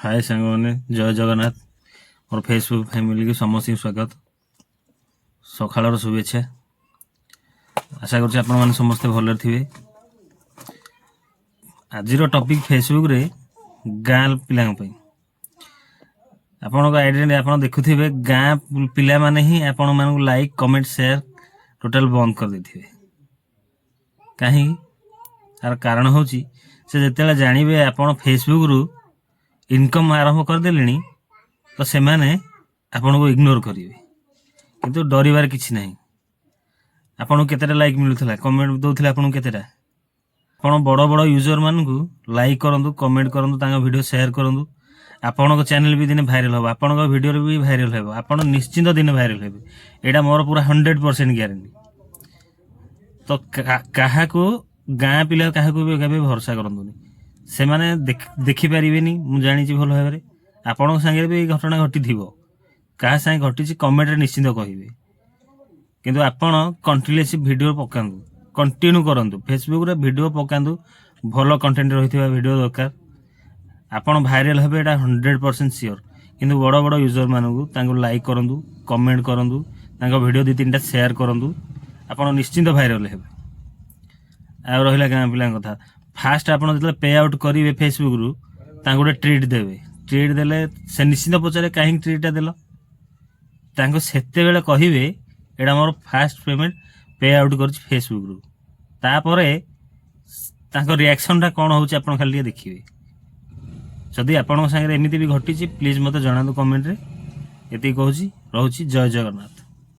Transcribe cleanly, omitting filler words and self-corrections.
ହାଏ ସାଙ୍ଗମାନେ, ଜୟ ଜଗନ୍ନାଥ। ମୋର ଫେସବୁକ୍ ଫ୍ୟାମିଲିକୁ ସମସ୍ତଙ୍କୁ ସ୍ୱାଗତ, ସକାଳର ଶୁଭେଚ୍ଛା। ଆଶା କରୁଛି ଆପଣମାନେ ସମସ୍ତେ ଭଲରେ ଥିବେ। ଆଜିର ଟପିକ୍ ଫେସବୁକ୍ରେ ଗାଁ ପିଲାଙ୍କ ପାଇଁ। ଆପଣଙ୍କ ଆଇଡିରେ ଆପଣ ଦେଖୁଥିବେ, ଗାଁ ପିଲାମାନେ ହିଁ ଆପଣମାନଙ୍କୁ ଲାଇକ୍, କମେଣ୍ଟ, ସେୟାର ଟୋଟାଲ ବନ୍ଦ କରିଦେଇଥିବେ। କାହିଁକି? ତାର କାରଣ ହେଉଛି, ସେ ଯେତେବେଳେ ଜାଣିବେ ଆପଣ ଫେସବୁକ୍ରୁ ଇନକମ୍ ଆରମ୍ଭ କରିଦେଲେଣି, ତ ସେମାନେ ଆପଣଙ୍କୁ ଇଗ୍ନୋର କରିବେ। କିନ୍ତୁ ଡରିବାର କିଛି ନାହିଁ। ଆପଣଙ୍କୁ କେତେଟା ଲାଇକ୍ ମିଳୁଥିଲା, କମେଣ୍ଟ ଦେଉଥିଲେ ଆପଣଙ୍କୁ କେତେଟା? ଆପଣ ବଡ଼ ବଡ଼ ୟୁଜରମାନଙ୍କୁ ଲାଇକ୍ କରନ୍ତୁ, କମେଣ୍ଟ କରନ୍ତୁ, ତାଙ୍କ ଭିଡ଼ିଓ ସେୟାର କରନ୍ତୁ। ଆପଣଙ୍କ ଚ୍ୟାନେଲ ବି ଦିନେ ଭାଇରାଲ ହେବ, ଆପଣଙ୍କ ଭିଡ଼ିଓରେ ବି ଭାଇରାଲ ହେବ। ଆପଣ ନିଶ୍ଚିନ୍ତ ଦିନେ ଭାଇରାଲ ହେବେ, ଏଇଟା ମୋର ପୁରା 100% ଗ୍ୟାରେଣ୍ଟି। ତ କାହାକୁ, ଗାଁ ପିଲା କାହାକୁ ବି କେବେ ଭରସା କରନ୍ତୁନି। ସେମାନେ ଦେଖିପାରିବେନି, ମୁଁ ଜାଣିଛି ଭଲ ଭାବରେ। ଆପଣଙ୍କ ସାଙ୍ଗରେ ବି ଏଇ ଘଟଣା ଘଟିଥିବ। କାହା ସାଙ୍ଗେ ଘଟିଛି, କମେଣ୍ଟରେ ନିଶ୍ଚିନ୍ତ କହିବେ। କିନ୍ତୁ ଆପଣ କଣ୍ଟିନ୍ୟୁଅସଲି ଭିଡ଼ିଓ ପକାନ୍ତୁ, କଣ୍ଟିନ୍ୟୁ କରନ୍ତୁ, ଫେସବୁକ୍ରେ ଭିଡ଼ିଓ ପକାନ୍ତୁ। ଭଲ କଣ୍ଟେଣ୍ଟ ରହିଥିବା ଭିଡ଼ିଓ ଦରକାର। ଆପଣ ଭାଇରାଲ ହେବେ, ଏଇଟା 100% ସିଓର। କିନ୍ତୁ ବଡ଼ ବଡ଼ ୟୁଜରମାନଙ୍କୁ ତାଙ୍କୁ ଲାଇକ୍ କରନ୍ତୁ, କମେଣ୍ଟ କରନ୍ତୁ, ତାଙ୍କ ଭିଡ଼ିଓ ଦୁଇ ତିନିଟା ସେୟାର କରନ୍ତୁ, ଆପଣ ନିଶ୍ଚିନ୍ତ ଭାଇରାଲ ହେବେ। ଆଉ ରହିଲା ଗାଁ ପିଲାଙ୍କ କଥା, ଫାଷ୍ଟ ଆପଣ ଯେତେବେଳେ ପେ ଆଉଟ୍ କରିବେ ଫେସବୁକ୍ରୁ, ତାଙ୍କୁ ଗୋଟେ ଟ୍ରିଟ୍ ଦେବେ। ଟ୍ରିଟ୍ ଦେଲେ ସେ ନିଶ୍ଚିନ୍ତ ପଚାରେ, କାହିଁକି ଟ୍ରିଟ୍ଟା ଦେଲ? ତାଙ୍କୁ ସେତେବେଳେ କହିବେ, ଏଇଟା ମୋର ଫାଷ୍ଟ ପେମେଣ୍ଟ ପେ ଆଉଟ୍ କରିଛି ଫେସବୁକ୍ରୁ। ତାପରେ ତାଙ୍କ ରିଆକ୍ସନଟା କ'ଣ ହେଉଛି, ଆପଣ ଖାଲି ଟିକେ ଦେଖିବେ। ଯଦି ଆପଣଙ୍କ ସାଙ୍ଗରେ ଏମିତି ବି ଘଟିଛି, ପ୍ଲିଜ୍ ମୋତେ ଜଣାନ୍ତୁ କମେଣ୍ଟରେ। ଏତିକି କହୁଛି, ରହୁଛି, ଜୟ ଜଗନ୍ନାଥ।